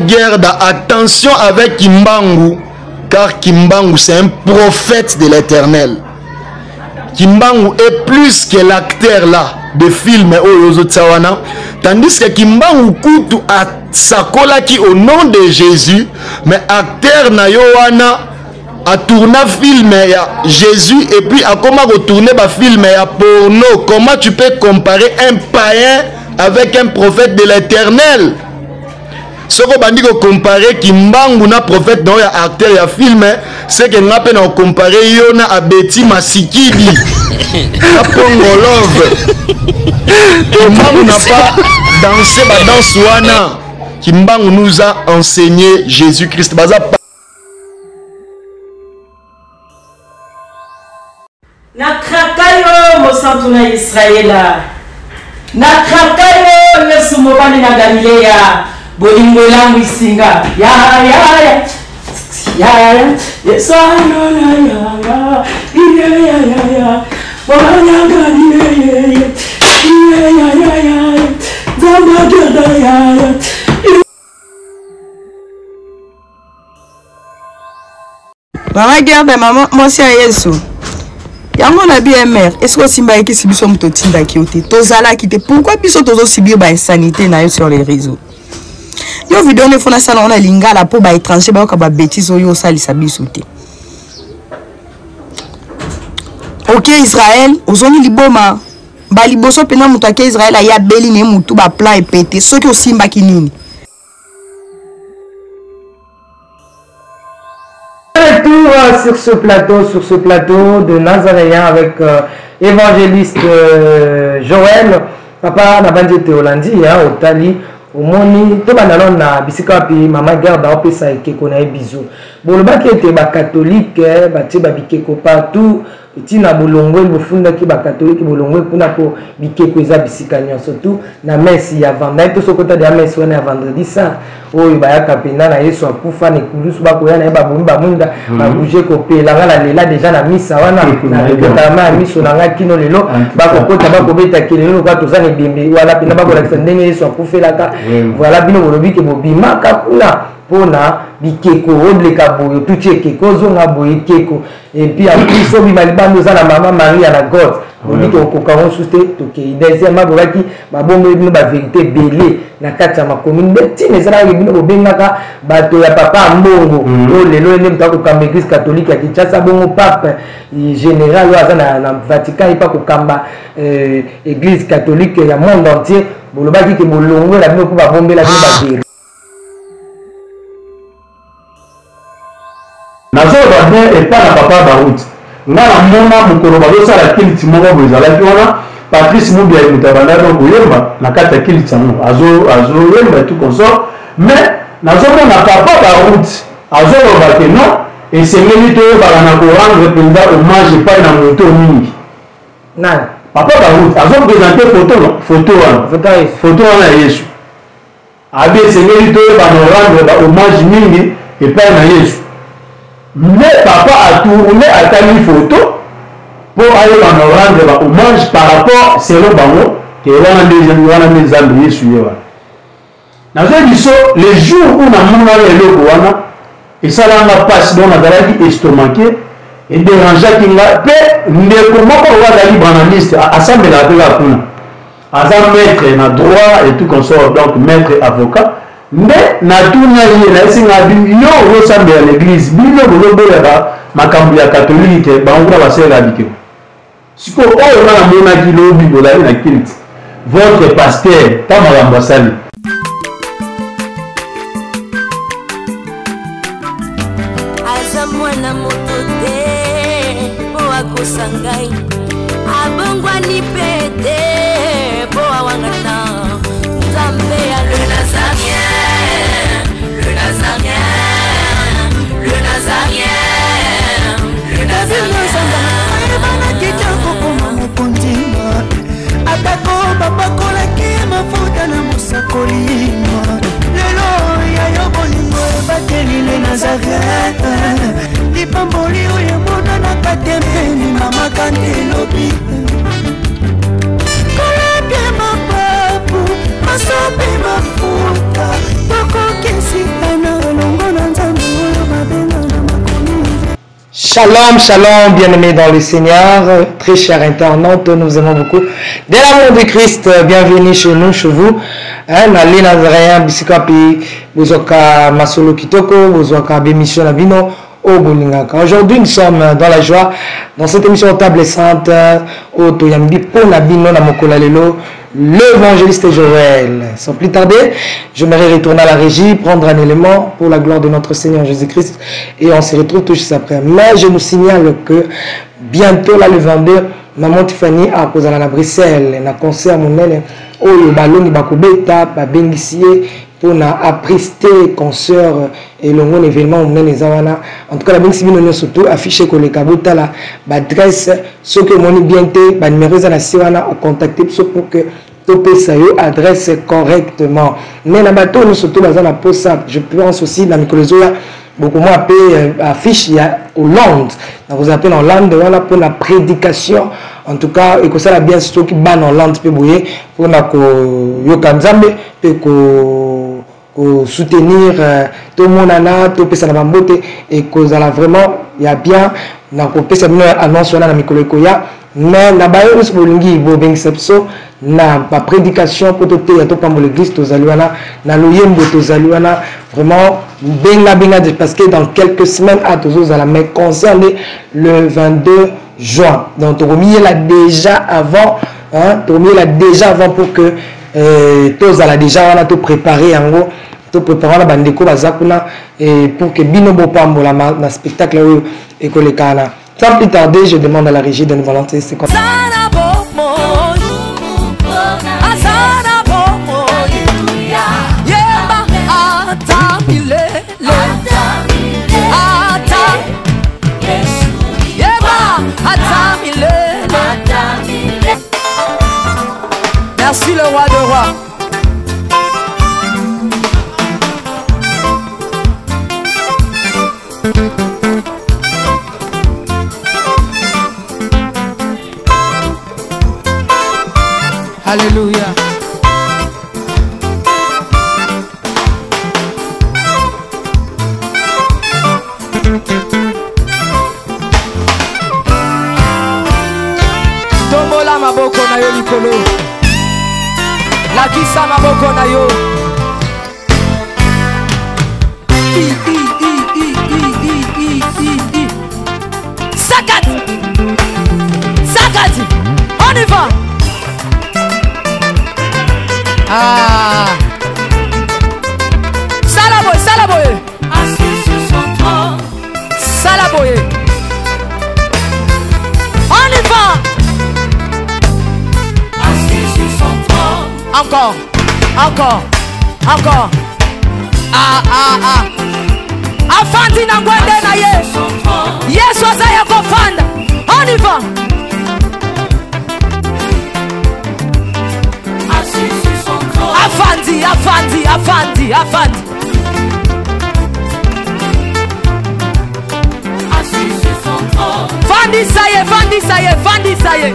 Gerda, attention avec Kimbangu, car Kimbangu c'est un prophète de l'éternel. Kimbangu est plus que l'acteur là de film oyo ozotia wana, tandis que Kimbangu kutu asakolaki au nom de Jésus, mais acteur na yo wana a tourna film ya Jésus et puis akoma ko tourner ba film ya porno. Comment tu peux comparer un païen avec un prophète de l'éternel? Soko bandi ko comparer Kimbangu na prophète na ya acteur ya film, c'est que nga pe na comparer yo na Abeti Masikidi na Pongo Love. Kimbangu n'a pas dansé ba danse wana. Kimbangu nous a enseigné Jésus-Christ. Baza Na kraka yo mosantu na Israela, na kraka yo Yesu mobali na Galilea, bolingo elangwisi nga ya ya ya ya ya Yesu alola ya ya ya ya ya ya mobali ya Galilea ya ya ya ya Nzambe akenda ya ya. Mama Gerda, mama mwasi ya Yesu. Yango na BMR, est-ce que osimbaki kisi biso moto otindaki yo te? Tozalaki te. Pourquoi biso tozo subir ba insanité na yo sur les réseaux? Yo video ne fona sala ona lingala po ba étranger bayoka ba bêtises oyo osalisa biso te. Ok Israël, ozongi liboma. Ba liboso pena moto ake Israël aya beli ne mutu ba plan epete. Soki osimbaki nini? Retour sur ce plateau de Nazaréen avec évangéliste Joël, papa nabandi ete olandi hein, otali omoni tobanda nano na bisika wapi mama Gerda opesa ekeko na ye bizu. Bolobaki ete bakatolike batie babikeko partout ntina bolongwe, bofundaki bakatolike bolongwe kuna mpo bikeko eza bisika nyonso tu na messe ya vendredi. To soki otali ya messe wana ya vendredi saint oyo bayaka mpenza na Yesu akufa na ekulusu, bakoya na ye babomi bamwinda babouge kopela. Nga na lela deja na misa wana na regretama ya miso na ngai kino lelo. Bakokota bakobeta kelelo lokola toza na ebembe wana mpenza, bakolakisa ndenge Yesu akufelaka. Voilà, bino bolobi ke bobimaka kuna mpona bikeko, oleka boye otuti ekeko, ozonga boye ekeko, et puis en plus obima libanda oza na mama Maria na God, olobi ke okoka yango susu te. Tokei deuxièmement, bolobaki babombeli bino baverité ebele na kati ya makomi. Nde ntina ezalaki bino bobengaka bato ya papa ya mbongo oyo lelo ye nde moto akokamba église catholique ya Kinshasa, bongo pape général oyo aza na Vatican ye mpe akokamba église catholique ya monde entier. Bolobaki ke bolongwela bino mpo babombela bino bavérité. Nazoloba bien epa na papa Baruti. Nga namona mokolo bazosala kiliti moko boye ezalaki wana Patrice Mubiayi moto abandaki donc koyemba na kati ya kiliti yango azoyemba et tout consort, mais nazomona papa Baruti azoloba ke non, esengeli toyebaka na korendre mpenza hommage epai na moto mingi. Nani? Papa Baruti azopresente photo, photo wana, photo wana ya Yesu. Abi esengeli toyeba no rendre ba hommage mingi epai na Yesu. Mais papa a tourne atali photo po ayeba no rendre ba hommage par rapport selon bango ke wana nde wana nde Nzambe Yesu ye wana. Nazoyebi biso le jour où namonaka eloko wana esalaka nga pasi, donc nazalaki estomaqué, ederangeaki nga. Pe ndeko moko oyo azalaki branhamiste asambelaka pe kaka kuna, aza maître na droit et tout consort, donc maître avocat. Nde natuna ye, nayesi nga bi yo ozosambela na église, bino bozoboya ba makambo ya catholique te, bango kuna basalelaka bikeko. Sikoyo oyo nga namonaki lobi bozali na culte, votre pasteur ta makambo asali. Aza mwana moto te po akosa ngai, abongwani pe te po awangana Nzambe ya le Nazarien, le Nazarien, le Nazarien, le Nazarien. Ayebanaki te kokoma mokonzi, atako bapakolaki mafuta na mosakoli. Lelo ya yo bolingo ebateli le Nazareth, lipamboli oyo emonanaka te mpeni mama kandi elobi kolapie mapapu masopi mafuta tokokisi. Shalom, shalom, bien-aimés dans le Seigneur, très chers internautes, nous vous aimons beaucoup. De l'amour de Christ, bienvenue chez nous, chez vous. Hein, na les Nazaréens, bisika pe, bozwaka masolo kitoko, bozwaka bémission na bino, oyo bolingaka. Aujourd'hui, nous sommes dans la joie, dans cette émission Table Sainte, oyo toyambi mpo na bino na mokolo ya lelo, l'évangéliste Joël. Sans plus tarder, j'aimerais retourner à la régie, prendre un élément pour la gloire de notre Seigneur Jésus-Christ et on se retrouve tout juste après. Mais je nous signale que bientôt, là, le 22, Maman Tiffany akozala na Bruxelles, na concert monene oyo balongi bakobeta, babengisi ye mpona apreste concert elongo na événement monene eza wana. En tout cas, nabengisi bino nyonso to affiche koleka, botala baadresse. Soki omoni bien te, banimero eza na se wana, ocontacte biso pour que topesa yo adresse correctement. Mais na bato nyonso to baza na posa, je pense aussi na mikolo ezoya bokomona mpe affiche ya Hollande. Nakozala mpe na Hollande wana mpona prédication. En tout cas, ekosala bien soki bana Hollande mpe boye mpona koyoka Nzambe mpe ko kosoutenir, tomonana, topesana bambote, ekozala vraiment ya bien. Nakopesa bino annonce wana na mikolo ekoya. Mais na bayo nyonso bolingi bobengisa biso na baprédication mpo toteya, topambola église, tozali wana. Na loyembo, tozali wana. Vraiment, benga benga, parce que dans quelques semaines a tozozala, mais concert nde le 22 juin. Donc tokomiyela déjà avant, hein, tokomiyela déjà avant pour que tozala déjà wana, topréparé yango, topréparé wana bandeko baza kuna pour que bino bopambola na spectacle oyo ekolekana. Sans plus tarder, je demande à la régie de nous balancer ce qu'on Aza bomoi, aza na bomoi, yeba ata milele, ata yeba ata milele. Merci le roi de rois. Alléluia. Tombola maboko na yo likolo, lakisa maboko na yo. I, I, I, I, I, I, I, I, I. Sakati, sakati, on y va. Ah, sala boye, sala boye. Assis sur son trône, sala boye, on y va. Assis sur son trône. Encore, encore, encore. Ah, ah, ah. Afandi na ngwende na ye. Son trône, Yesu aza ya kofanda. On y va. Assis sur son trône, Afandi, afandi, afandi, afandi. Assis sur son trône, Fandisa ye, fandisa ye, fandisa ye.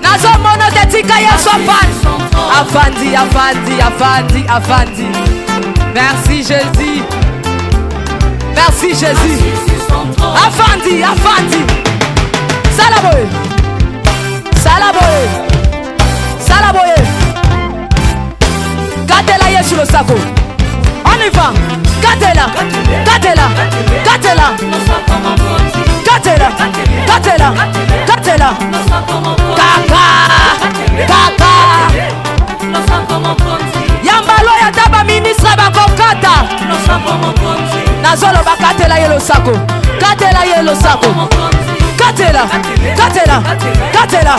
Nazomona te, tika Yesu afandi. Afandi, afandi, afandi, afandi. Merci Jésus, merci Jésus. Assis sur son trône, Afandi, afandi. Sala boye, sala boye, sala boye. Katela Yesu losako. On y va. Katela, katela, katela. Katela, katela, katela. Kaka, kaka. Yambalo ya ta baministre bakokata. Nazoloba, katela ye losako, katela ye losako, katela, katela, katela.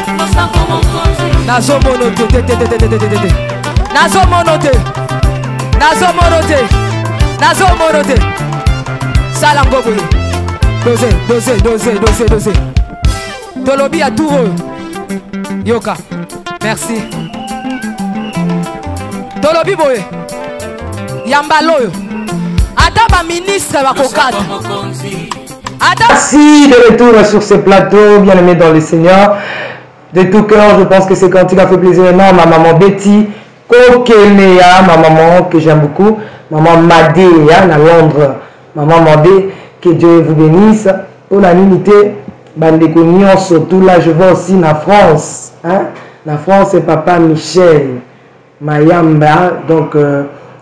Nazomono te, te, te, te, te, te, te, te, te. Nazomono te, nazomono te, nazomono te. Sala ngo boye, dose, dose, dose, dose, dose. Tolobi ya tour oyo, yoka. Merci. Tolobi boye, yambala oyo, ata baministre bakokata, ata. Merci de retour sur ce plateau, bien-aimé dans le Seigneur. De tout cœur, je pense que ce cantique a fait plaisir énorme à maman Betty Kokelea, ma maman que j'aime beaucoup, maman Madé, hein, à Londres, maman Madé, Que Dieu vous bénisse. Mpo na nini te bandeko nyonso tout là, je vois aussi na France, hein? Na France papa Michel Mayamba, donc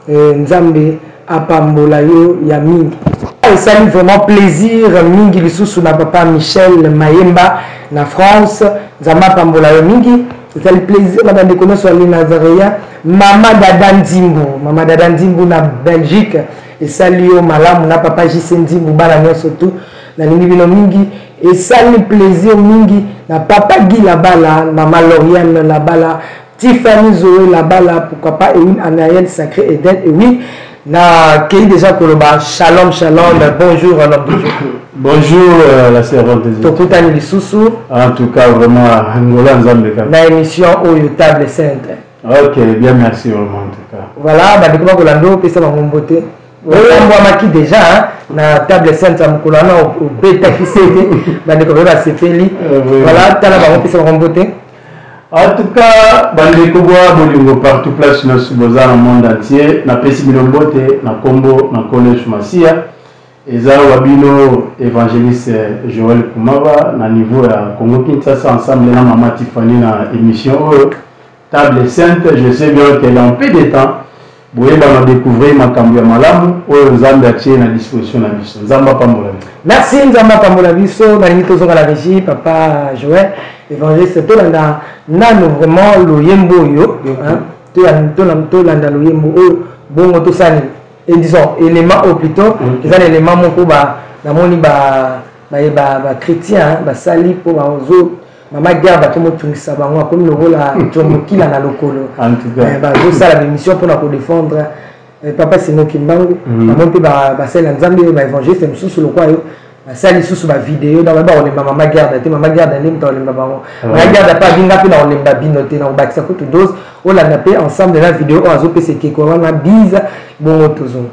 Nzambe apambola yo ya mingi. Esali vraiment plaisir mingi lisusu na papa Michel Mayemba na France, Nzambe apambola yo mingi. Esali plaisir na bandeko nyonso ya Nazareya, mama Dada Nzimbu, mama Dada Nzimbu na Belgique, esali yo malamu na papa JC Nzimbu, bana nyonso tout nalingi bino mingi. Esali plaisir mingi na papa Guy Labala, mama Lauriane Labala, Tiffany Zoé Labala, pourquoi pas Ewin Anaël Sacré Eden. Et oui, na kei déjà koloba shalom shalom, bonjour à l'homme de Dieu. Bonjour la servante de Dieu. Tokutani lisusu. En tout cas vraiment Angola Nzambe kaka. Na émission oyo Table Sainte. OK, bien merci vraiment en tout cas. Voilà, ba ndeko bakolanda opesa bango mbote. Oyambwamaki déjà hein, na Table Sainte ya mokolo wana obetaki sete bandeko baye basepeli. Voilà, tala bango pesa bango mbote. En tout cas, bandeko bwa bolingo partout place nyonso boza na monde entier, napesi bino mbote na kombo na Nkolo Yesu Masiya. Eza wa bino évangéliste Joël Kumaba na niveau ya Congo Kinshasa ensemble na mama Tiffany na émission oyo Table Sainte. Je sais bien que dans peu de temps boyeba na découvrir makambo ya malamu oyo Nzambe atie na disposition na biso. Nzambe apambola biso. Merci, Nzambe apambola biso. Nalingi tozonga la régie, papa Joël évangéliste, tolanda nanu vraiment loyembo oyo, hein, tolanda loyembo oyo bongo tosala nini? Et disons élément oyo plutôt eza na élément moko ba namoni ba ba ba, ba chrétien, hein, basali mpo bazo mama Gerda akomotungisa bango, akomi lokola Jomokila na lokolo. En tout cas. Bazosala baémission mpona kodéfendre papa Simon Kimbangu. Bango mpe basali na Nzambe, baévangéliste mosusu lokwa yo basali lisusu bavideo, donc bayeba kolemba mama Gerda te. Mama Gerda nde moto akolemba bango. Mama Gerda mpe abinga mpe na kolemba bino te, na kobakisa kutu dose. Olanda mpe ensemble na video oyo azopesa ekeko wana biza bongo tozonga.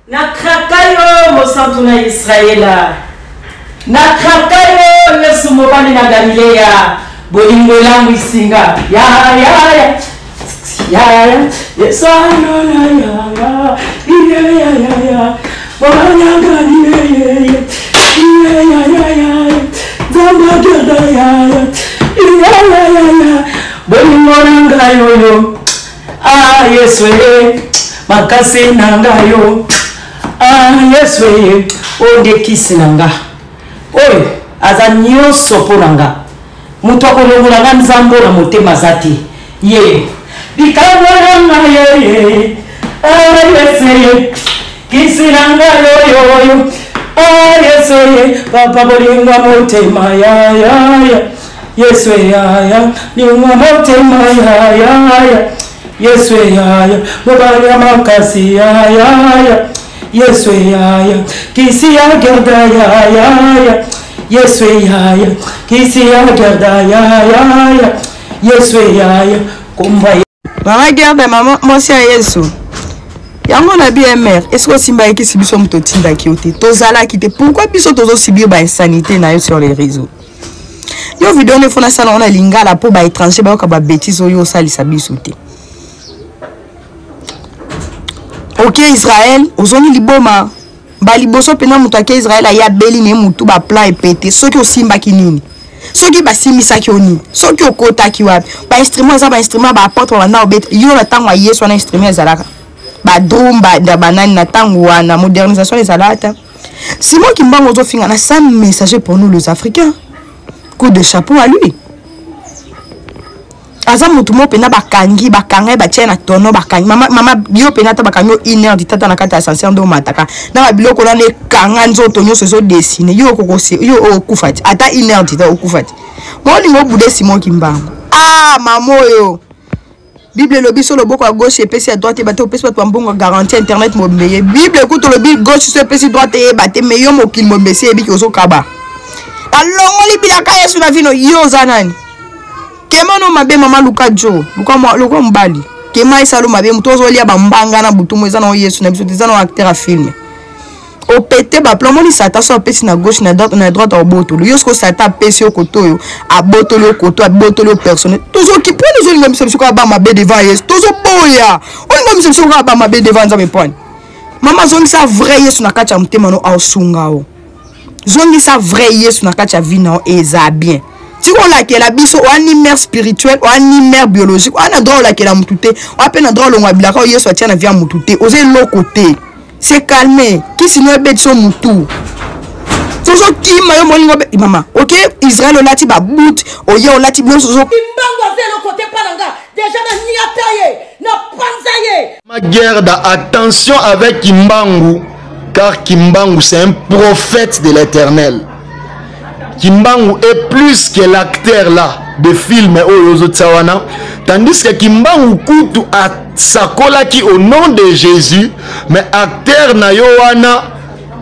Nakraka yo mosantu na Israela, nakraka yo Yesu mobali na Galilea, bolingo elangwisi nga ya ya ya ya ya Yesu alola ya ya ya ya ya ya mobali ya Galilea ya ya ya ya Nzambe akenda ya ya ya ya ya ya bolingo na ngai oyo ah Yesu e makasi na ngai yo ah Yesu e oyo nde kisi na nga oyo aza nyonso mpo na nga moto akolongola nga nzambo na motema aza te ye likambo na nga yeye ah Yesu e kisi na nga yoyoyo ah Yesu e papa bolingo ya motema ya ya ya Yesu e ya ya lingo ya motema ya ya ya Yesu e ya ya mobali ya makasi ya ya ya Yesu e ya ya kisi ya Gerda ya ya ya Yesu e ya ya kisi ya Gerda ya ya ya Yesu e ya ya komba ya Mama Gerda, mama mwasi ya Yesu. Yango na BMR, est-ce que osimbaki kisi biso moto otindaki yo te? Tozalaki te. Pourquoi biso tozosibir ba insanité na yo sur les réseaux? Yo video nde fona sala wana lingala po ba étranger bayoka ba bêtises oyo osalisa biso te. Ok Israël, ozongi liboma. Ba liboso pena moto ake Israël aya beli ne mutu ba plan epete. Soki osimbaki nini? Soki basimbisaki yo nini? Soki okotaki wapi? Ba instrument eza ba instrument ba apôtre banda obeta. Yo na tango ya Yesu wana instrument ezalaka. Ba drum ba da banani na tango wana modernisation ezalaka te. Simon Kimbangu ozofinga na sa messager pour nous les Africains. Coup de chapeau à lui. Aza mutu moko pena bakangi, bakanga ye batia na tono bakangi. Mama, mama yo pena ata bakangi yo une heure du tata na kati ya ascenseur nde omataka. Na ba biloko wana ekanga nzoto nyonso ezo dessiner. Yo okokosi, yo okufa ti. Ata une heure du tata okufa ti. Molingo obude Simon Kimbangu. Ah, mama oyo. Bible elobi so loboko ya gauche epesi ya droite eyeba te, opesi bato ba mbongo ya garantie internet mobimba eye. Bible ekuti olobi gauche so epesi droite eyeba te, mais yo mokili mobimba esi eyebi ke ozokaba. Alongoli bilaka Yesu na vino, yo oza nani? Kema no mabe mama luka jo, luka mwa, luka mobali. Kema esalo mabe moto ozolia ba mbanga na butu mo eza na Yesu na biso te, eza na acteur ya film. Opete ba plan moni Satan so apesi na gauche na droite na droite obotolo. Yo siko Satan apesi yo koto yo, abotoli yo koto, abotoli yo personnel. Tozoki pona ozolinga biso biso kaka ba mabe devant Yesu. Tozoboya. Olinga biso biso kaka ba mabe devant Nzambe pona. Mama zongisa vrai Yesu na kati ya motema no aosunga o. Zongisa vrai Yesu na kati ya vie na yo eza bien. Tika olakela biso oa ni mère spirituelle oa ni mère biologique oa na droit olakela mutu te oa pe na droit olongwa bilaka oyo Yesu atia na vie ya mutu te oza eloko te se calme kisi no ebeti so mutu tozokima yo molingo mama oke okay? Israel olati baboot oye olati nyonso ozo Kimbangu aza eloko te mpa na nga deja na niata ye na panza ye. Magerda, attention avec Kimbangu, car Kimbangu c'est un prophète de l'éternel. Kimbangu est plus que l'acteur là de film oyo ozotia wana, tandis que Kimbangu kutu asakolaki au nom de Jésus, mais acteur na yo wana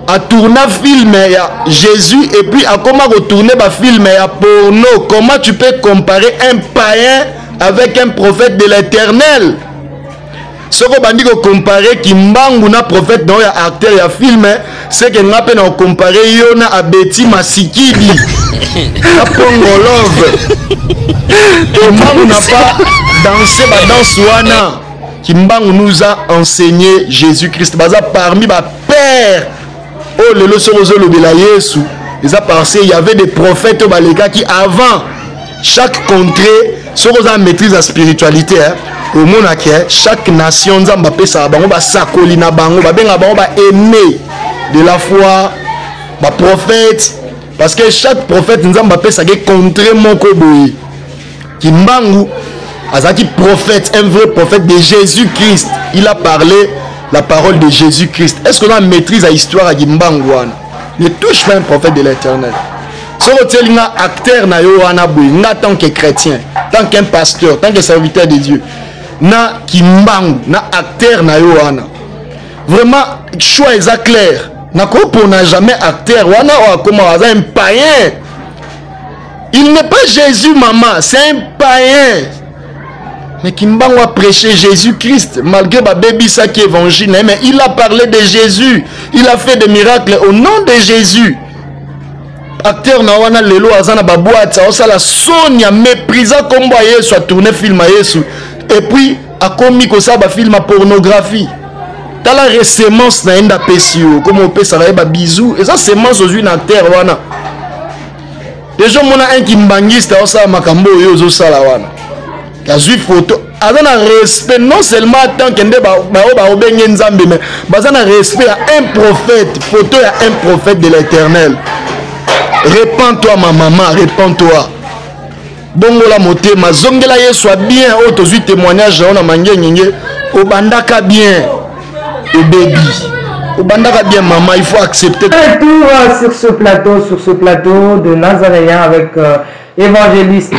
a tourna film ya Jésus et puis akoma ko tourner ba film ya porno. Comment tu peux comparer un païen avec un prophète de l'éternel? Soki obandi kocompare Kimbangu na prophète na oyo ya acteur ya film, c'est que nga mpe na kocompare yo na Abeti Masikidi na Pongolove. Kimbangu n'a pas dansé ba danse wana. Kimbangu nous a enseigné Jésus-Christ. Baza parmi ba père oyo lelo soki ozolobela Yesu eza parce qu'il y avait des prophètes oyo balekaki avant. Chaque contrée soki oza maîtrise ya spiritualité, hein, omonaki chaque nation Nzambe apesaka bango basakoli na bango, babengaka bango ba aimé de la foi, ba prophète, parce que chaque prophète Nzambe apesaki contrée moko boye. Kimbangu azalaki prophète, un vrai prophète de Jésus-Christ. Il a parlé la parole de Jésus-Christ. Est-ce qu'on a maîtrise à histoire ya Kimbangu wana? Ne touche pas un prophète de l'éternel. Soki otieli nga acteur na yo wana boye, nga tant que chrétien, tant qu'un pasteur, tant que serviteur de Dieu, na Kimbangu, na acteur na yo wana, vraiment choix eza clair. Nakopona jamais acteur wana oyo akoma aza un païen. Il n'est pas Jésus, maman, c'est un païen. Mais Kimbangu a prêché Jésus-Christ, malgré ba baby ça qui évangile, mais il a parlé de Jésus. Il a fait des miracles au nom de Jésus. Acteur na wana lelo aza na ba boîte, osala sonia méprisa kombo ya Yesu, a tourné film ya Yesu et puis akomi kosala ba film ya pornographie. Tala resemence na ye nde apesi yo, comme opesaka ye ba bisous, eza semence ozwi na acteur wana. Deja omona un kimbangiste aosala makambo oyo ozosala wana, azwi photo, aza na respect non seulement tant que nde baoyo baobenge Nzambe, mais baza na respect ya un prophète, photo ya un prophète de l'éternel. Repends-toi ma maman, repends-toi, bongola motema, zongela Yesu a bien. Oyo tozwi témoignage na yo na Mangengenge, obandaka bien, obebi, obandaka bien maman, il faut accepter. Retour sur ce plateau, sur ce plateau de Nazaréen avec évangéliste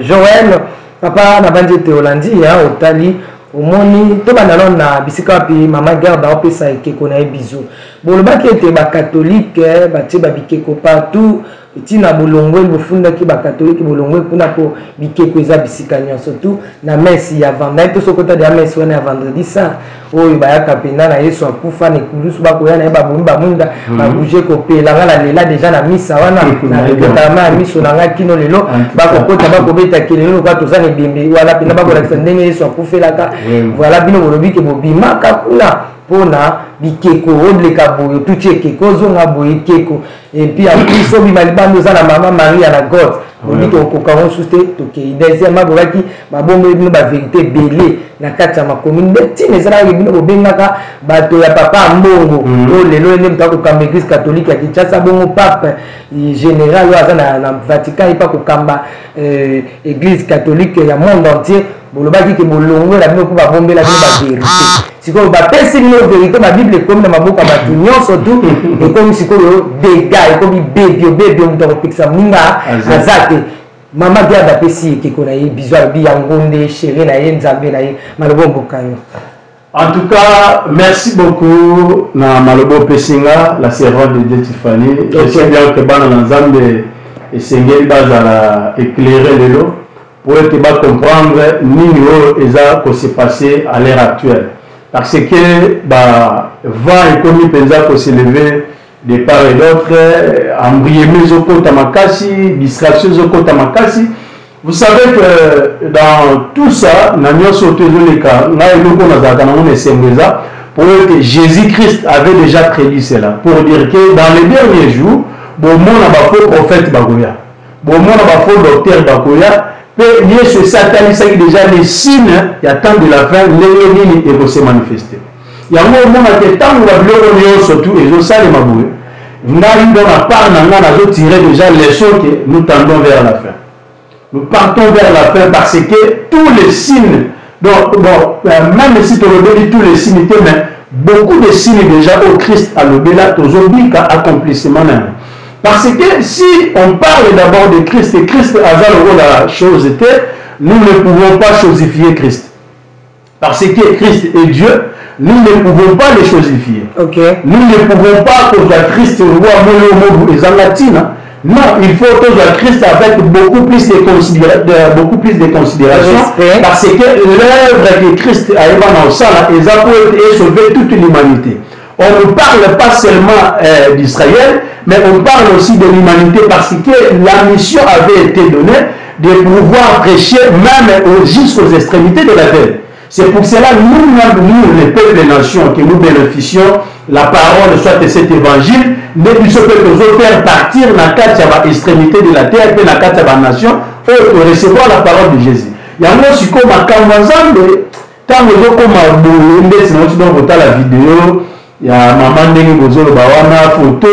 Joël. Papa na bandi ete olandi, hein, otali omoni tobanda nano na bisika wapi mama Gerda opesa ekeko na ye bizu. Bolobaki ete bakatolike batie babikeko partout, ntina bolongwe bofundaki bakatolike bolongwe kuna mpo bikeko eza bisika nyonso tu na messe ya vendredi. To soki otali ya messe wana ya vendredi saint oyo bayaka mpenza na Yesu akufa na ekulusu, bakoya na ye babomi bamwinda babouge kopela. Nga na lela deja na misa wana na regretama ya miso na ngai kino lelo. Bakokota bakobeta kelelo lokola toza na ebembe wana mpenza, bakolakisa ndenge Yesu akufelaka. Voilà, bino bolobi ke bobimaka kuna mpona bikeko, oleka boye otuti ekeko, ozonga boye ekeko, et puis en plus obima libanda oza na mama Maria na God, olobi tokokoka ngo susu te, tokei. Deuxièmement, bolaki babombeli bino bavérité ebele na kati ya makomi nde ntina ezalaki bino bobengaka bato ya papa ya mbongo oyo lelo ye nde moto akokamba église catholique ya Kinshasa, bongo pape général oyo aza na Vatican ye mpe akokamba église catholique ya monde entier. Bolobaki ke bolongwela bino mpo babombela bino bavérité. Sikoyo bapesi bino vérité, babible ekomi na maboko ya bato nyonso tu, ekomi sikoyo dega, ekomi bebio bebio, moto akopekisa moninga aza te. Mama Gerda apesi ekeko na ye bizu, alobi yango nde chéri na ye, nzambe na ye. Maloba mboka yo. En tout cas, merci beaucoup na maloba opesi nga, la servante de Dieu Tiffany. Je sais bien que bana na Nzambe esengeli bazala éclairé lelo pour ete ba comprendre nini oyo eza ko se passer à l'heure actuelle. Parce que ba vent ekomi mpenza ko s'élever de part et d'autre, embrouillement ezokota makasi, distraction ezokota makasi. Vous savez que dans tout ça, na nyonso oyo tozoleka, ngai eloko nazalaka nango na esengo eza Pour ete Jesus Christ avait déjà prédit cela pour dire que dans les derniers jours bomona ba faux prophètes bakoya, bomona ba faux docteurs bakoya pe Yesu esi atalisaki déjà les signes ya temps de la fin ndenge nini eko se manifester. Yango omona ke ntango ba biloko nyonso tout ezosalema boye, ngai donc na part na ngai nazo tirer déjà leçon que nous tendons vers la fin. Nous partons vers la fin parce que tous les signes, donc bon, même si tolobeli tous les signes te, mais beaucoup de signes déjà au Christ alobela tozobika accomplissement na yango. Parce que si on parle d'abord de Christ et Christ aza lokola chose te, nous ne pouvons pas chosifier Christ. Parce que Christ est Dieu, nous ne pouvons pas le chosifier. Okay. Nous ne pouvons pas kozwa Christ roi moyo mobu ezanga ntina. Non, il faut kozwa Christ avec beaucoup plus de, considéra de, beaucoup plus de considération Respect. parce que l'œuvre que Christ ayeba na osala eza po ete esauver toute l'humanité. On ne parle pas seulement euh, d'Israël, mais on parle aussi de l'humanité parce que la mission avait été donnée de pouvoir prêcher même jusqu'aux extrémités de la terre. C'est pour cela, nous-mêmes, nous, les peuples et nations, que nous bénéficions la parole, soit de cet évangile, nde biso mpe tozofaire partir na kati ya baextrémité de la terre mpe na kati ya banation oyo torecevoir la parole de Jésus. Yango sikoyo makambo ya Nzambe Tango ezo koma boye ndeti nauti donc kotala video ya mama ndenge bozoloba wana photo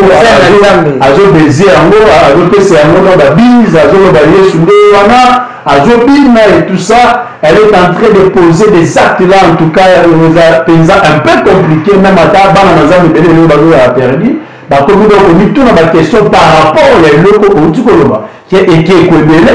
azo baiser yango azopesa yango na ba bise azoloba Yesu nde wana azobina et tout ça elle est en train de poser des actes là en tout cas eza penza un peu compliqué même ata bana na Nzambe ebele lelo bazoya perdu bakomi donc komituna ba question par rapport ya eloko outi koloba ke ekeko ebele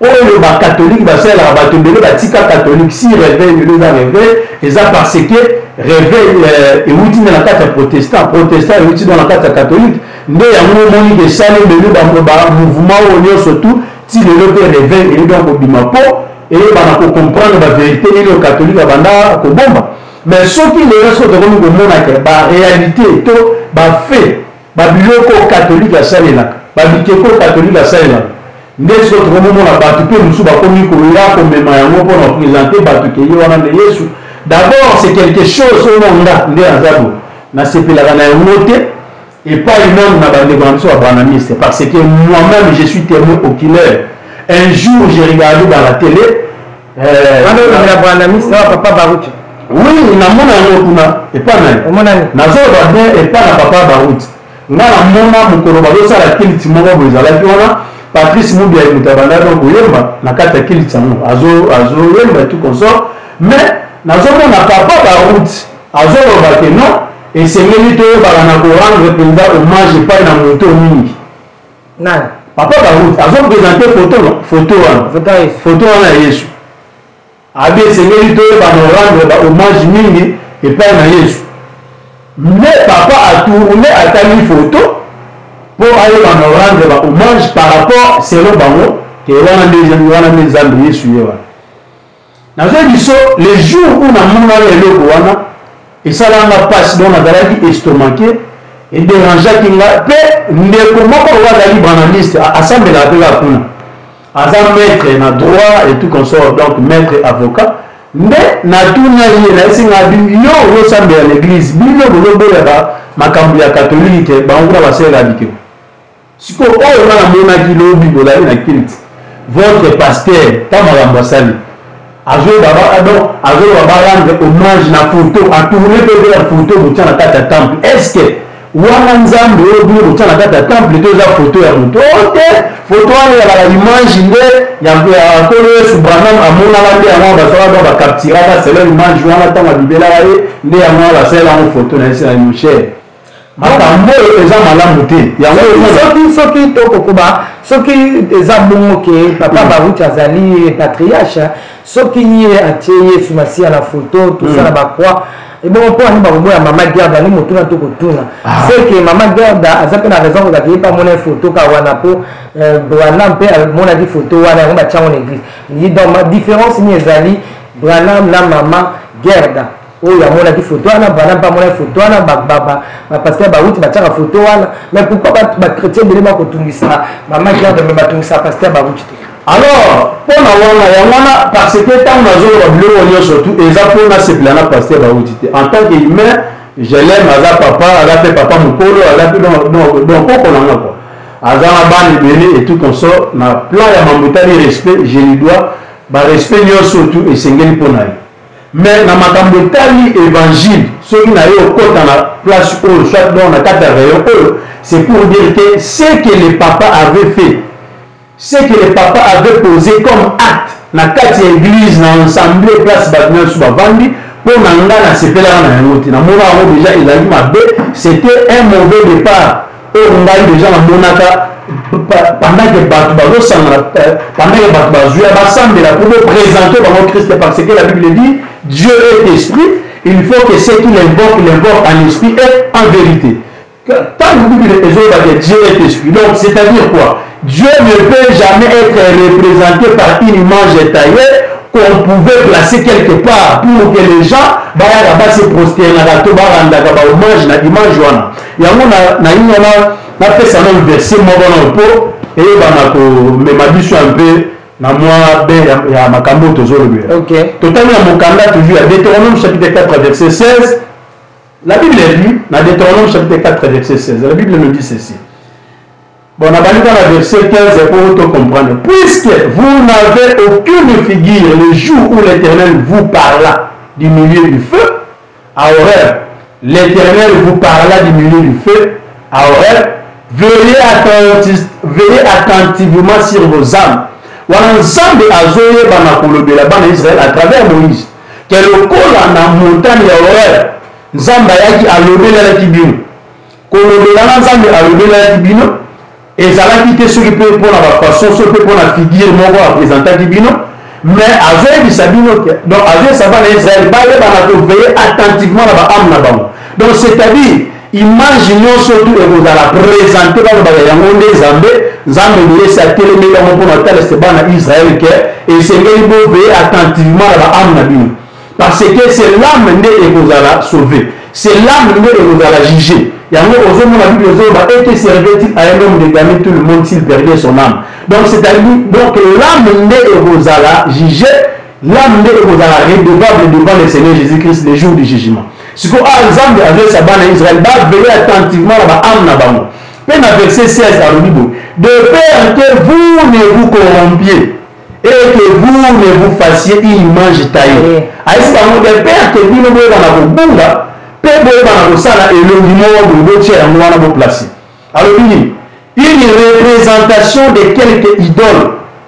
Oyo ba catholique basalelaka bato ebele batika catholique si reveil lelo eza reveil eza parce que reveil euh, ewuti nde na kati ya protestant protestant ewuti nde na kati ya catholique nde yango omoni ke esali lelo ba mouvement oyo nyonso tout ti lelo mpe reveil eyebi ya kobima mpo eyebana kocomprendre ba verité nini oyo catholique abanda kobomba mais soki lelo soki tokomi komona ke ba réalité to ba fait Ba biloko oyo catholique asalelaka, ba bikeko oyo catholique asalelaka nde sikoyo tokomomona bato mpe mosusu bakomi koya komema yango mpo na kopresente bato ke ye wana nde Yesu. D'abord c'est quelque chose oyo nga nde naza boye nasepelaka na yango te epai nanu na bandeko na biso ba branamiste parce que moi-même je suis témoin oculaire. Un jour j'ai regardé dans la télé Wana olobela branamiste na papa Baruti. Oui, namona yango kuna epa na ye. Omonani? Nazoloba bien epa na papa Baruti. Nga namona mokolo bazosala kiliti moko boye ezalaki wana Patrice Mubiayi moto abandaki donc koyemba na kati ya kiliti yango azoyemba et tout consort mais nazomona papa Baruti azoloba ke non esengeli toyebaka na korendre mpenza hommage epai na moto mingi. Nani? Papa Baruti azo presenter photo no? Photo wana. Photo ya Yesu. Photo wana ya Yesu. Abi esengeli toyeba no rendre ba hommage mingi epai na Yesu. Mais papa a tourne atali photo po ayeba no rendre ba hommage par rapport selon bango ke wana nde wana nde Nzambe Yesu ye wana. Nazo biso le jour où namona eloko wana esala nga pasi donc nazalaki estomaqué ederangeaki nga mpe ndeko moko oyo azali branamiste asambelaka mpe kaka kuna aza maître na droit et tout consort donc maître avocat nde natuna ye nayesi nga bi yo ozosambela na église bino bozoboya makambo ya katolike bango kuna basalelaka bikeko Sikoyo oyo nga namonaki lobi bozali na culte votre pasteur ta makambo asali azoloba ba donc azoloba ba rendre hommage na photo a tourner pe vers photo botia na kati ya temple est ce que wana nzambe oyo bino botia na kati ya temple to eza photo ya moto o te photo wana ezalaka image nde ya nkolo yesu branham amonaka nde yango basalaka donc bacapturaka selon image wana ntango abibelaka ye nde yango wana basalela yango photo na ye se na mon cher makambo oyo eza malamu te yango soki soki tokokoba soki eza bongo ke papa mm. Baruti azali patriarche soki ye atie Yesu Masiya na foto tosala mm. bacroix ebongo mpo ani bakoboya mama Gerda ni motuna tokotuna ah. seke mama Gerda aza mpe na raison kozaka ye mpe amona foto ka wana mpo euh, Branham mpe amonaki foto wana yango batyango na église donc différence nini ezali Branham na mama Gerda oyo amonaki photo wana bana mpe amonaki photo wana bapasteur bawuti batiaka photo wana mais pourquoi bachrétien ebele bakotungisa mama garde mais batungisa pasteur bawuti te? Alors mpo na wana, yango wana, parce que ntango nazoloba biloko nyonso tu eza mpo nasepela na pasteur Bauti te. En tant que humain, je l'aime, aza papa, aza mpe papa mokolo, aza mpe donc koko na nga quoi, aza na bana ebele et tout consort. Na plan ya mambo etali respect, je lui dois barespect nyonso tu esengeli mpo na ye. Mais na makambo etali évangile, soki na ye okota na place oyo, soit donc na kati ya rayon oyo, c'est pour dire que ce que le papa avait fait, ce que le papa avait posé comme acte na kati ya église, na ensemble place bato nyonso bavandi, mpo na nga nasepelaka na yango te. Namona yango déjà ezalaki mabe, c'était un mauvais départ oyo ngai déjà namonaka pendant que bato bazosangana, pendant que bato bazwi basambela mpo boprésente bango Christ, parce que la Bible dit: Dieu est esprit, il faut que ceux qui l'invoquent l'invoquent en esprit et en vérité. Tant que Bible ezoloba Dieu est esprit, donc c'est-à-dire quoi? Dieu ne peut jamais être représenté par une image taillée qu'on pouvait placer quelque part pour que les gens bayaka base prosternaka to barandaka bahommage na image wana. Yango nalingi wana napesa nano verset moko nano mpo eyebana komema biso un peu na mwa be ya makambo oyo tozolobela. Totali na mokanda toujours ya Deutéronome chapitre 4 verset 16. La Bible dit, na Deutéronome chapitre 4 verset 16, la Bible nous dit ceci. Bon, on a dans la verset 15 pour tout comprendre. Puisque vous n'avez aucune figure le jour où l'Éternel vous parla du milieu du feu, à Horeb, l'Éternel vous parla du milieu du feu, à Horeb, veillez attentivement sur vos âmes. Wana Nzambe azoyeba na kolobela bana Israël à travers Moïse ke lokola na montagne ya Horeb Nzambe ayaki alobelelaki bino, kolobela na Nzambe alobelelaki bino ezalaki te soki mpe mpona bafaçon, soki mpe mpona figure moko apresentaki bino, mais azoyebisa bino ke, donc azoyebisa bana Israel bayeba na koveiller attentivement na baâme na bango. Donc c'est-à-dire image nyonso tu ekozala présente, balobaka yango nde Nzambe. Nzambe boyesi atelemeli yango mpona otalisa bana Israel ke esengeli boveiller attentivement na baâme na bino, parce que c'est l'âme nde ekozala sauvé, c'est l'âme nde ekozala jugé. Yango ozomona Bible ezoloba: et que servait-il à un homme de gagner tout le monde s'il perdait son âme? Donc c'est-à-dire, donc l'âme nde ekozala jugé, l'âme nde ekozala redevable devant le Seigneur Jésus-Christ le jour du jugement. Sikoyo awa Nzambe azoyesa bana Israel baveiller attentivement na baâme na bango. Mpe na verset 16 alobi boye: de peur que vous ne vous corrompiez et que vous ne vous fassiez une image taillée. Ayesi bango de peur que bino boyeba na kobunga mpe boyeba na kosala elongi moko boye, botia yango wana, boplace. Alobi nini? Une représentation de quelque idole,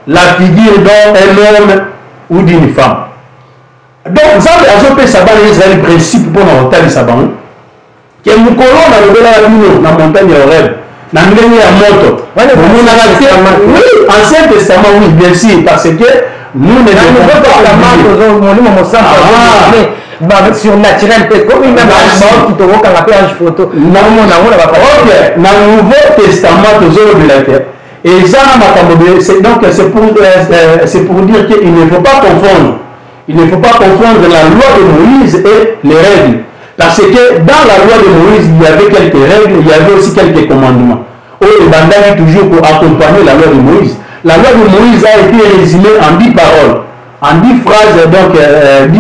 la figure d'un homme ou d'une femme. Donc Nzambe azopesa bana Israel principe mpona kotalisa bango ke mokolo nalobelaka bino na montagne ya Horeb na ndenge ya moto, bomonaka te. Oui, Ancien Testament, oui, bien sûr, parce que nous ne devons pas Molimo Mosantu surnaturel mpe komi baoki tokokanga mpe ange photo naomona yango na Ok, na Nouveau Testament tozolobela te, eza na makambo. Donc c'est pour dire qu'il ne faut pas confondre, il ne faut pas confondre la loi de Moïse et les règles, parce que dans la loi de Moïse, il y avait quelques règles, il y avait aussi quelques commandements oyo ebandaki toujours pour accompagner la loi de Moïse. La loi de Moïse a été résumée en 10 paroles, en 10 phrases, donc 10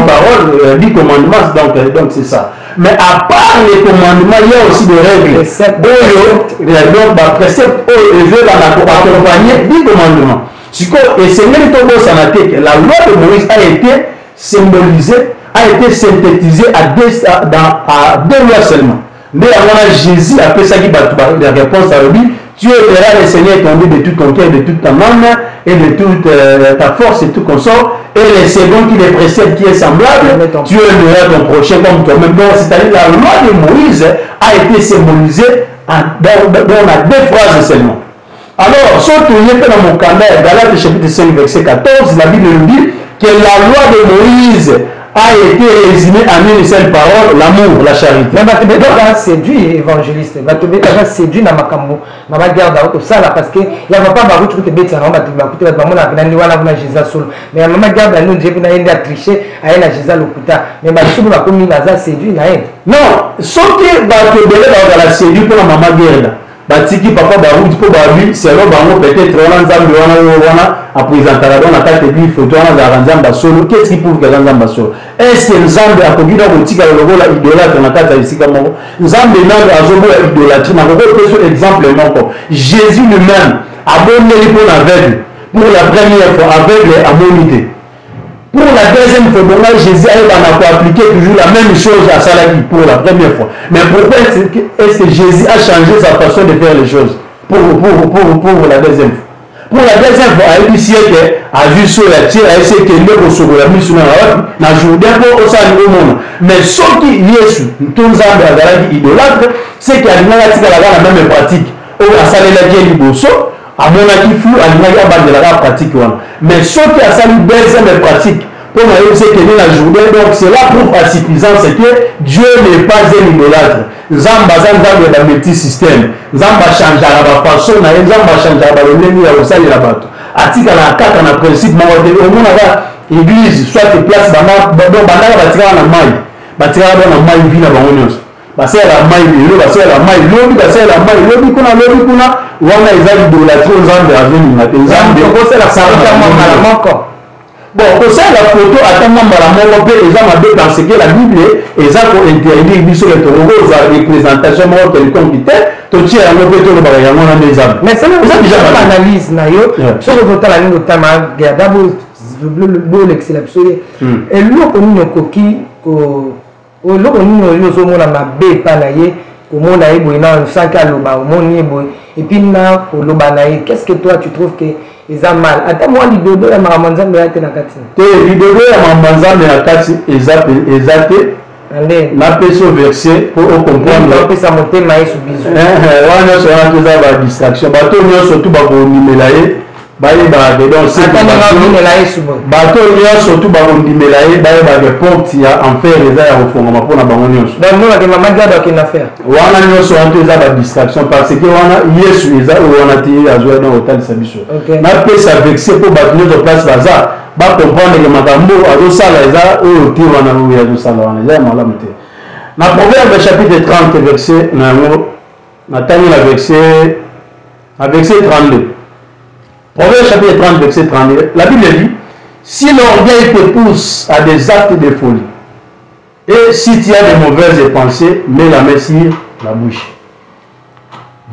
paroles, 10 commandements, donc c'est ça. Mais à part les commandements, il y a aussi des règles oyo, donc baprécepte oyo ezoyebana koaccompagner 10 commandements. Sikoyo esengeli tobosana te ke la loi de Moïse a été symbolisée, a été synthétisée à deux lois seulement. Nde yango wana Jésus apesaki bato la réponse, alobi: tu aimeras le Seigneur ton Dieu de tout ton cœur, de toute ta âme et de toute ta force et tout consort, et le second qui le précède, qui est semblable: tu aimeras ton prochain comme toi-même. Donc c'est-à-dire la loi de Moïse a été symbolisée dans la deux phrases seulement. Alors so toye mpe na mokanda ya Galate chapitre 5 verset 14, la Bible nous dit que la loi de Moïse a été résumée en une seule parole: l'amour, la charité. Mais bato baza séduit, évangéliste, bato baza séduit na makambo mama Gerda kosala, parce que ya papa Baruti kutu ebetisa nango bato bakute, bato bamonaka mpena nde wana kuna Jésus solo, mais ya mama Gerda nde nje mpena ye nde atriche, aye na Jésus lokuta, mais basusu mpe bakomi baza séduit na ye. Non, soki bato ebele bazala séduit mpona mama Gerda. Batiki papa Baruti mpo babi selon bango peut-être wana nzambe wana oyo wana apresentaka donc na kati eglise photo wana azalaka nzambe ya solo. Qu'est-ce qui prouve que aza nzambe ya solo? Est-ce que nzambe akoki na kotikala lokola idolâtre na kati ya esika moko? Nzambe nano azoboya idolâtrie. Nakoki kopesa exemple moko, Jésus lui-même abondeli mpo na aveugle pour la première fois, aveugle amoni te. Pour la deuxième fois, bonga Jésus ayeba na koappliquer toujours la même chose asalaki pour la première fois. Mais pourquoi est-ce que Jésus a changé sa façon de faire les choses pour la deuxième fois? Pour la deuxième fois, ayebisi ye ke azwi so ya tie, ayebisi ye kende kosokola miso na wapi? Na Jourdain, mpo osala nini? Omona. Mais soki Yesu to Nzambe azalaki idolâtre, c'est que alingaki atikala kaka na même pratique oyo asalelaki ye liboso, amonaki flou, alingaki abandela kaka pratique wana. Mais soki asali deuxième pratique mpo na yebisa ekende na Jourdain, donc cela prouve à suffisance que Dieu n'est pas un idolâtre. Nzambe aza Nzambe ya bamulti système. Nzambe achangeaka bafaçon na ye, Nzambe achangeaka balolenge ya kosalela bato, atikalaka kaka na principe moko te. Omonaka église soit place donc bandaka batikaka na mai, batikaka do na mai vi na bango nyonso, basalelaka mai lelo, basalelaka mai lobi, basalelaka mai lobi kuna, lobi kuna. Wana eza idolâtrie, Nzambe azolinga te. Nzambe mbala moko. Bon, kosalela photo ata mwa mbala moko mpe eza mabe, parce que la Bible eza kointerdire biso ke tokoki kozwa représentation moko quelconque te, totia yango mpe tolobaka yango wana nde Nzambe. Mais eza déjà analyse na yo, soki ozotala ndenge otama Gerda, bolekisela biso ye eloko nini okoki, eloko nini oyo ozomona mabe epa na ye, komona ye boye na sanki aloba, omoni ye boye et puis na koloba na ye, qu'est ce que toi tu trouves que eza mal? Ata mwa lidodo ya makambo ya Nzambe ya te na kati? Te, lidodo ya makambo ya Nzambe na kati eza te. Napesi yo verset mpo ocomprendre. Opesa motema Yesu bizu. Wana nyonso wana toza badistraction. Bato nyonso tu bakondimela ye bayebaka ke donc bato nyonso tu bakondimela ye bayebaka porte ya enfer eza ya kofongama mpona bango nyonso. Wana nyonso wana to eza badistraction, parce que wana Yesu eza oyo wana te azwa donc kotalisa biso. Napesa verset mpo bato nyonso place baza bacomprendre ke makambo azosala eza oyo te, wana oyo azosala wana eza ya malamu te. Na Proverbe chapitre 30 verset na yango, natangi na verset 32. Proverbe chapitre 30 verset 32, la Bible dit: si l'orgueil te pousse à des actes de folie et si tu as de mauvaises pensées, mets la main sur la bouche.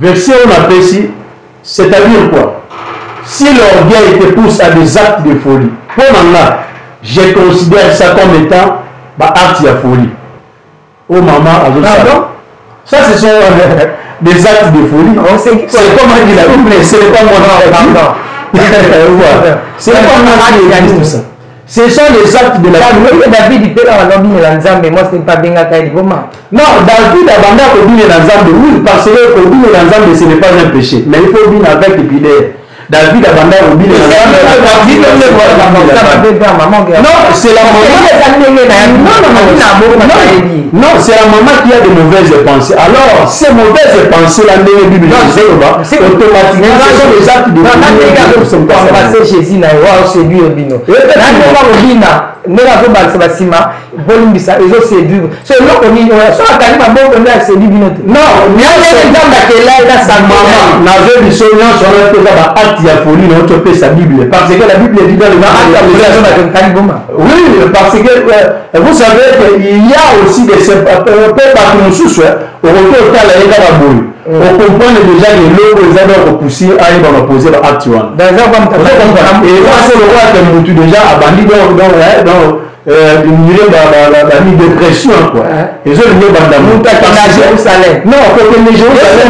Verset oyo napesi, c'est-à-dire quoi? Si l'orgueil te pousse à des actes de folie, mpo na nga je considère ça comme étant baacte ya folie oyo mama azosala. Ça, ce sont des actes de folie. C'est comme dit la Bible, c'est pas moi. Voilà, c'est pas moi qui ai dit tout ça, ce sont les actes de la David mpe kaka nobinela Nzambe, mwasi mpe abengaka ye liboma. Non, David abanda kobinela Nzambe, oui, parce que kobinela Nzambe, ce n'est pas un péché, mais il faut bina avec pudeur. David abanda kobinela Nzambe. Non, c'est la maman. Non, non, non, non, c'est la maman qui a de mauvaises pensées. Alors ces mauvaises pensées là, ndenge Bible ezoloba, automatiquement ce sont des actes de Embrasser Jésus na ye wa oséduire bino na ndenge akobina, ndenge azobalisa basima, bolimbisa, ezoséduire. So eloko nini oyo so akangi maboko nde aséduire bino te? Non. Nzambe akela ye na mama, nazo biso nyonso wana te eza baacte ya folie na topesa Bible, parce que la Bible dit dans le Liboma. Oui, parce que vous savez que il y a aussi des mpe bato mosusu okoki otala ye kaka boye, ocomprendre déjà ke eloko eza donc kopousser ayeba bapose baacte wana. Eza so lokola ke mutu déjà abandi donc nire bani dépression quoi, ezolingi ebanda. Jérusalem. Non, kokende Jérusalem,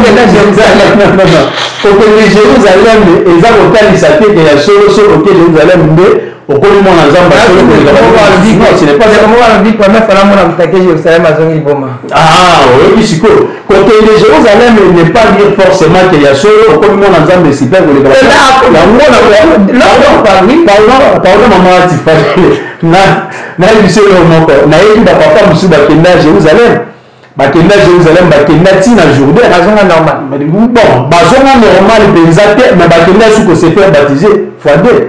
kokende Jérusalem eza kotalisa te ke ya solo solo oke Jérusalem nde okomi mwana Nzambe. Jérusalem azongi liboma. Ah, oyoki sikoyo, kokende Jérusalem n'est pas dire forcément ke ya solo okomi mwana Nzambe super koleka yango. Pardon, mama Atifali, nayebi biso yo moko, nayebi bapapa mosusu bakenda Jérusalem, bakenda Jérusalem, bakenda ntina Jourdain. Bazonga normal? Bon, bazonga normal mpenza te, mais bakenda su kose faire baptiser fois deux.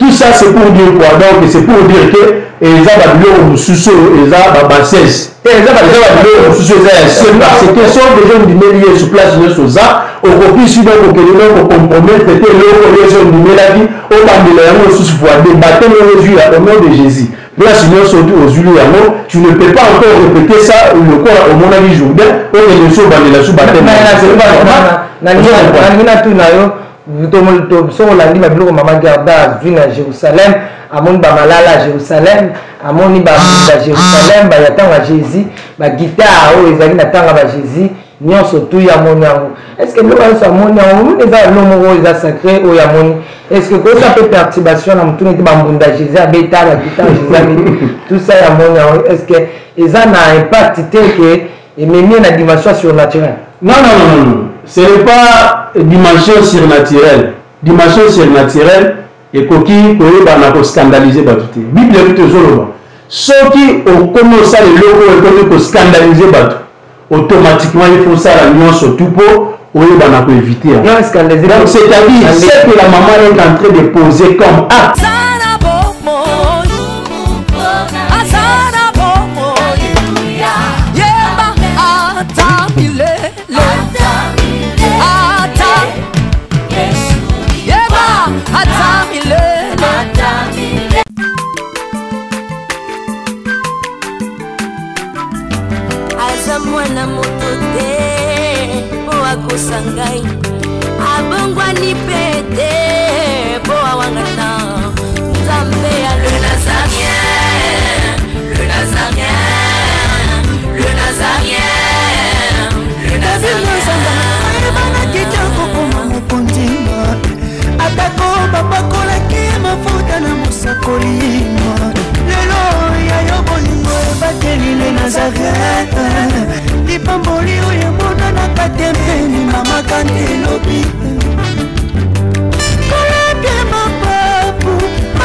Tout ça c'est pour dire quoi? Donc c'est pour dire que eza ba biloko mosusu oyo eza ba bassesse. Eza ba biloko mosusu eza ya se parce que soki deja ondimeli Yesu place nyonso oza okoki si donc okende donc kocompromettre te eloko oyo Yesu ondimelaki obandela yango lisusu fois deux baptême oyo ozwi ya au nom de Jésus place nyonso ozwili yango tu ne peux pas encore répéter ça lokola omonaki Jourdain okende lisusu obandela lisusu baptême. Nalingi natuna yo soki olandi babiloko mama Gerda azwi na Jérusalem, amoni bamalala ya Jérusalem, amoni bambunda ya Jérusalem ya ntango ya Jésus, baguitare oyo ezali na ntango ya ba Jésus nyonso tu ye amoni yango. Est ce que biloko nyonso amoni yango omoni eza eloko moko oyo eza sacré oyo amoni? Est ce que kosa mpe perturbation na motu neti bambunda Jésus abeta, baguitare Jésus abeta, tout ça ye amoni yango, est ce que eza na impact te ke ememi ye na dimension surnaturelle? Non, non, non, non, ce n'est pas dimension surnaturelle. Dimension surnaturelle ekoki koyebana koscandalize bato te. Bible ekuti ezoloba soki okomi osala eloko oyo ekomi koscandalize bato, automatiquement il faut osala nyonso tu mpo oyebana koevite yango. Donc c'est-à-dire ce que la maman est en train de poser comme acte. Aza mwana moto te mpo akosa ngai, abongwani mpe te mpo awangana.